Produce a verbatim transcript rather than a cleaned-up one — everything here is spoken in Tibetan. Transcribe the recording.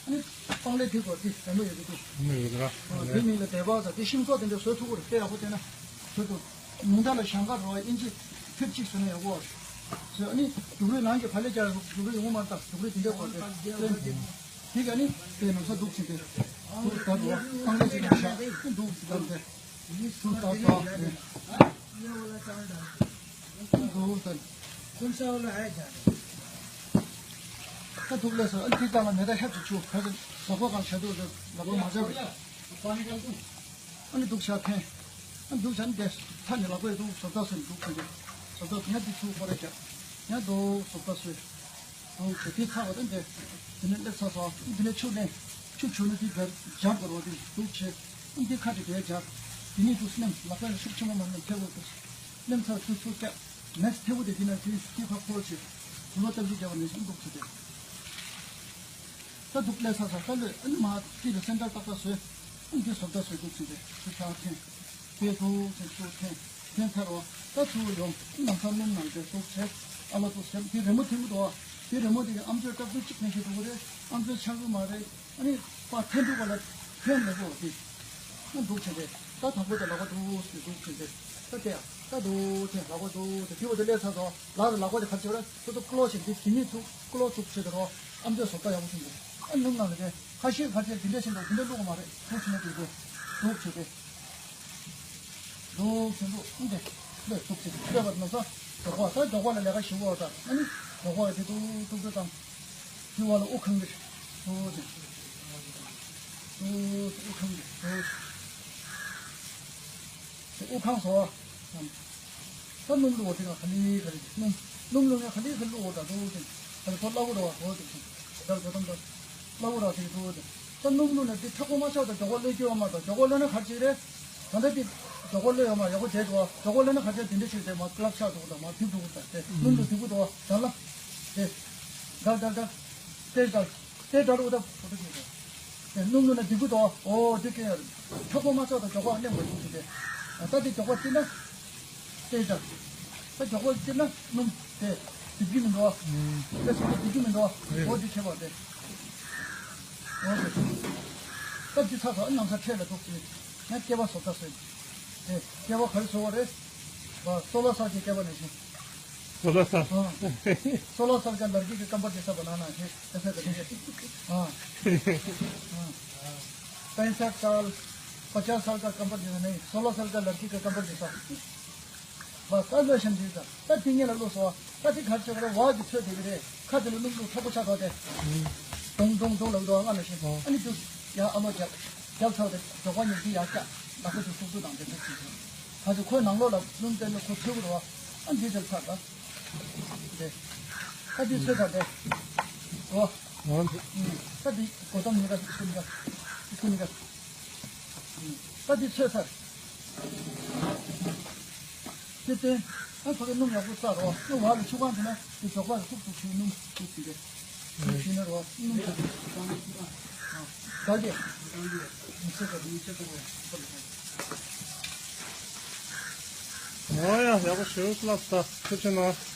ཨ་ནི་སྤང་ལེབ་དེ་གོ་དེ་རེ་མོ་ཡོད་གི་དེ། མི་ཡོད་ར། དེ་མིང་ལ་དེ་བ་ཟེར། དེ་ཤིང་ཏོག་དེ་འདྲ་བཟོ་ཐུབ་ཀྱི་རེད། དཔེ་ཡག་པོ་བལྟས་ན། ཁྱོད་ཚོ་ཉུང་མཐའ་ལ་ཞང་ཁ་རོ་ཨིན་ཅི་ཕེབས་གཅིག་བཟོས་ན་ཡག་པོ་བཟོས། ཨ་ནི་འབྲུག་རུས་ནང་གི་ཕ་ལེ་ཅར་འབྲུག་རུས་ཡོང་མ་ད་འབྲུག་རུས་དེ་འདྲ་གོ་དེ་ལེན་དེ། དེ་ག་ནི་དེ་ནང་ས་འདུག་ཅིག་དེ་འདུག་ད་རོ་སྤང་ལེབ་ཅིག་ནང་བཞག་འདུག་ད་དེ། ད་དུག་ལས་སོ། ཨ་ཁྱི་ལ་མེ་ད་ཤབ་ཅིག་ཆུ་ཁ་ཟེར་ལག་པ་གང་བྱ་དུག་ཟེར་ལག་པ་མ་བྱ་བ། ཨ་ནི་དུག་ཤ་འཐེན། ཨ་ནི་དུག་ཤ་འདི་ཚ་ནི་ལག་པས་དུག་བཟོ་ལྟ་སོ་ནི་དུག་ཁྱི་ལ་བཟོ་ལྟ་སོ་ཡ་འདི་ཆུ་ཁོ་ར་རྒྱ་ཡ་དུག་བཟོ་ལྟ་སོ། འོ་དེ་དེ་ཚ་བ་དང་འདྲ། དེ་ནས་སླེབས་ཚར་སོང་། དེ་ནས་ཆུ་ལེན། ཆུ་བྱུང་ན་དེ་སྦྱར་སྦྱར་དགོས་རོགས་དེ་འདུག་བྱས། འདི་ཁ་ཅིག་དེ་སྦྱར། དེ་ནས་དུ་སྣམ་ལག་པ་ལ་ཤུགས་ཆེན་པོ་མ་སྣམ་ཐལ་བོ་དུ། སྣམ་ཚར་དུ་ཚུར་བཀྱག་ནས་ཐལ་བོ་དེ་དེ་ནས་དེ་དེ་ཕར་འཁོར་བྱས། དུ་ལོ་སྟབས་ཤིག་རྒྱབ་པ་ནས་ཤིང་འདུག་བྱས་ཏེ། ད་དུག་ལས་ཚར་སོང་། ད་ལོས་ཨ་ནི་མ་དེ་ལ་སེམས་ཁྲལ་ཏག་ཏག་བཟོས། ཨ་ནི་དེ་བཟོ་ལྟ་བཟོས་འདུག་བྱས་ཏེ་དུ་ཕྱག་འཐེན། དེ་ཚོ་ཚེ་ཚོ་ཐེན་ཐེན་ཐར་བ་ད་ཚུར་ཡོང་ནང་ས་སྣུམ་ནང་དེ་ཚོ་བྱས། ཨ་ལ་ཚོ་སེམས་དེ་རི་མོ་ཐེན་གི་འདུག་བ། དེ་རི་མོ་དེ་གི་ཨམ་ཅོག་སྐབས་དུ་གཅིག་ཐེན་ཤེས་འདུག་གི་རེད། ཨམ་ཅོག་ཆག་གི་མ་རེད། ཨ་ནི་པ་ཐེན་འདུག་ག་ལ་ཐེན་མེད་གོ་དེ་ཨ་འདུག་བྱས་ཏེ་ད་དང་པོ་དེ་ལག་པ་འདུག་ཟེར་འདུག་བྱས་ཏེ་ད་དེ་ད་འདུག་ཐེན་ལག་པ་འདུག་དེ་དེ་བ་དེ་ལས་ཚར་སོང་། ལག་ལག་པ་དེ་ག་ཚོད་རེད། ཚོ་ཚོ་ཀློ་ཞིག་དེ་དེ་ཉིད་ཚུགས་ཀློ་ཚུགས་བྱས་ཏེ་རོ་ཨམ་ཅོག་བཟོ་ལྟ་ཡག་པོ་ཐོན་འདུག་ཨ་སྣུམ་ནང་ལ་དེ། ཁ་ཤས་ཁ་ཤས་འདི་འདྲ་ཞིག་འདུག་འདི་འདྲ་བླུགས་མ་རེད། ཐུག་ཕྱིན་ན་དེ་དེ་འདུག་བྱས་ཏེ། འདུག་ཆེན་པོ་འདི་ལས་ཐུག་ཆེ་ལྟོས་པར་ནོ་ས། འགྲོ་གོ་ད་འགྲོ་གོ་ལ་ལས་ཀ་ཞིག་འོ་ད་ཨ་ནི་འགྲོ་གོ་ལ་དེ་ཏུ་ཏུ་ཏུ་དང་། དེ་བ་ལ་དབུ་ཁང་གི་འདུག་ཅེ། འདུག་དབུ་ཁང་གི་འདུག་ཅེ། དབུ་ཁང་སོ། ད་སྣུམ་བླུགས་འོ་དེ་ག་ལི་ག་ལི་སྣུམ་སྣུམ་བླུགས་ན་ག་ལི་ག་ལི་བླུགས་འོ་ད་འདུག་ཅེ། ད་ལྟ་ལྟ་བུ་རོ་བ་འོ་དེ་ཅེ། ད་ལྟ་ལྟ་བུ་རོ་ལྟ་བུ་རོ་དེ་འདུག་ཅེ། ད་སྣུམ་བླུགས་ན་དེ་མཁྲེགས་པོ་མ་ཆགས་ད་ཇོ་བོ་ལོས་སྐྱོ་བ་མ་ད་ཇོ་བོ་ལོས་ན་ག་ཅིག་རེད། ད་ལྟ་དེ་ཇོ་བོ་ལོས་ཡོད་མ་ཡག་པོ་བྱས་འདུག་བ། ཇོ་བོ་ལོས་ན་ག་ཅིག་དེ་འདྲ་ཞིག་རེད་མ་ཀླབ་ཆགས་འདུག་ད་མ་དེ་འདུག་ད་དེ་སྣུམ་བླུགས་དེ་འདུག་ད་བ་ད་ལ་དེ་ད་ད་ད་དེ་ད། དེ་འདྲ་རུ་ད་བུ་ཕྲུག་ཡོད་རེད། དེ་སྣུམ་བླུགས་ན་སྡིག་པོ་དོ། འོ་དེ་སྐྱོན་ཡོད་རེད། ཁྲག་པོ་མ་ཆགས་དང་ཇོ་ཁོག་མནན་དགོས་འདུག་ཟེར་ཏེ། ད་དེ་ཇོ་ཁོག་བརྩིས་ན། དེ་འདྲ། ད་ཇོ་ཁོག་བརྩིས་ན་སྣུམ་དེ་སྡིག་རྒྱུ་མི་འདུག་ཨ། དེ་སོང་ན་སྡིག་རྒྱུ་མི་འདུག་ཨ། འོ་དེ་ཁྱད་པར་དེ། འོ་དེ། ད་དེ་ཚ་ཚ་ཨ་ནམ་ས་འཕྲད་ལ་འདུག་ཅེས། ང་སྐྱེ་བ་བཟོ་ལྟ་བཟོས། དེ་སྐྱེ་བ་ག་རེ་བཟོ་བ་རེད། སོ་ལ་སར་གྱི་སྐྱེ་བ་ནས་བཞིན། सोलह साल। हाँ। सोलह साल का लड़की के कमर जैसा बनाना है, ऐसा करेंगे। हाँ। हाँ। पैंसठ साल, पचास साल का कमर जैसा नहीं, सोलह साल का लड़की का कमर जैसा। बस, अब मैं समझेगा। तब तीन लाख लोग सो, तब ती घर से करो, वहाँ भी छोड़ दे रहे, खा दे लो, लोग ठोको छा खाते। डोंग, डोंग, डोंग लग दो, आना नहीं। हाँ। अरे, जो, या, अमर जब, जब था, जब वहाँ नहीं थी, या क्या, ना कुछ सुख दुख दाम देते थे। ཁ་ཅིག་ཁོའི་ནང་ལོགས་ལ་སྣུམ་བསྟན་ནས་ཁོ་ཐོས་ཀྱི་རེད་བ། ཨ་འདི་ཚོར་ཚར་ད། དེ། ཨ་འདི་ཚོས་ཚར་དེ། འོ། འོ་འདི། ཨ་འདི་གོ་ཏམ་ནི་ག་སྐུ་ནི་ག་སྐུ་ནི་ག་ཨ་འདི་ཚོས་ཚར། དེ་སྟེང་། ཨ་ཁོ་ཚོ་སྣུམ་ཡག་པོ་བསགས་རོགས། སྣུམ་བར་ལ་ཆུ་གང་དེ་ན་དེ་ཇོག་པ་ལ་ཐུག་ཐུག་ཆུའི་སྣུམ་ཐུག་ཟིན་ཏེ། ཐུག་ཟིན་ན་རོགས་སྣུམ་ཐུག་ད་གེ་མི་ཚེ་ག་མི་ཚེ་ག་རོགས། འོ་ཡ་ཡག་པོ་ཞེ་པོ་ཅིག་ལབ་སོང་། ཐུགས་རྗེ་གནང་།